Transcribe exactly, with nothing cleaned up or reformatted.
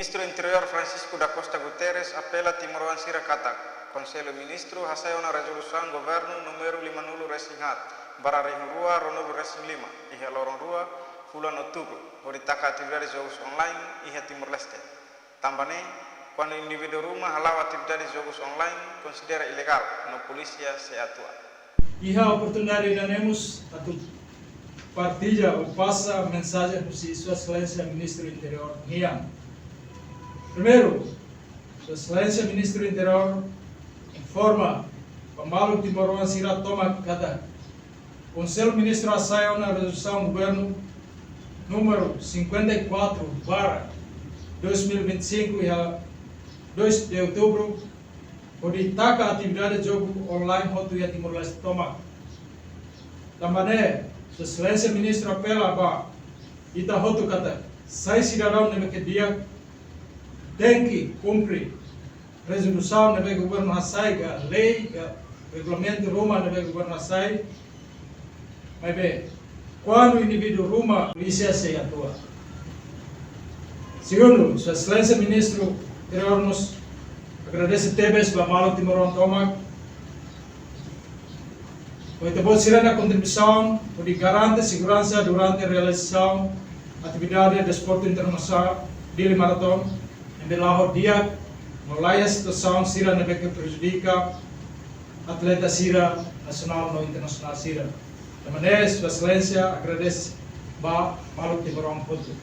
Ministru Interiór Francisco da Costa Guterres apela timoroan sira katak Konsellu Ministru hasai ona rezolusaun governu númeru lima-nulu resin haat barra rihun rua ruanulu resin lima iha loron rua fulan Outubru, hodi taka atividade jogus online iha Timor-Leste. Tanba ne'e, kuandu indivíduu ruma hala'o atividade jogus online, konsidera ilegál no polísia sei atua. Iha oportunidade ida-ne'e mós atu partilla ou pasa mensajen husi Sua Exelénsia Ministru Interiór nian. Primeiru, Sua Exelénsia Ministru Interiór informa ba maluk timoroan sira tomak katak Konsellu Ministru hasai ona rezolusaun governu númeru cinquenta e quatro barra dois mil e vinte e cinco iha dois de outubro, hodi taka atividade jogu online hotu iha Timor-Leste tomak. Tanba ne'e, Sua Exelénsia Ministru apela ba ita hotu katak sai sidadaun ne'ebé ke di'ak tenke kumpre rezolusaun ne'ebé governu hasai, ka lei, ka regulamentu ruma ne'ebé governu hasai. Maibé, kuandu indivíduu ruma, polísia sei atua. Segundu, Sua Exelénsia Ministru Interiór mós agradese tebes ba maluk timoroan tomak, ho ita-boot sira-nia kontribuisaun hodi garante seguransa durante realizasaun atividade desportu internasionál Dili Marathon, ne'ebé la'o di'ak no laiha situasaun sira ne'ebé ke prejudika atleta sira nasionál no internasionál sira. Tanba ne'e, Sua Exelénsia agradese ba maluk timoroan hotu.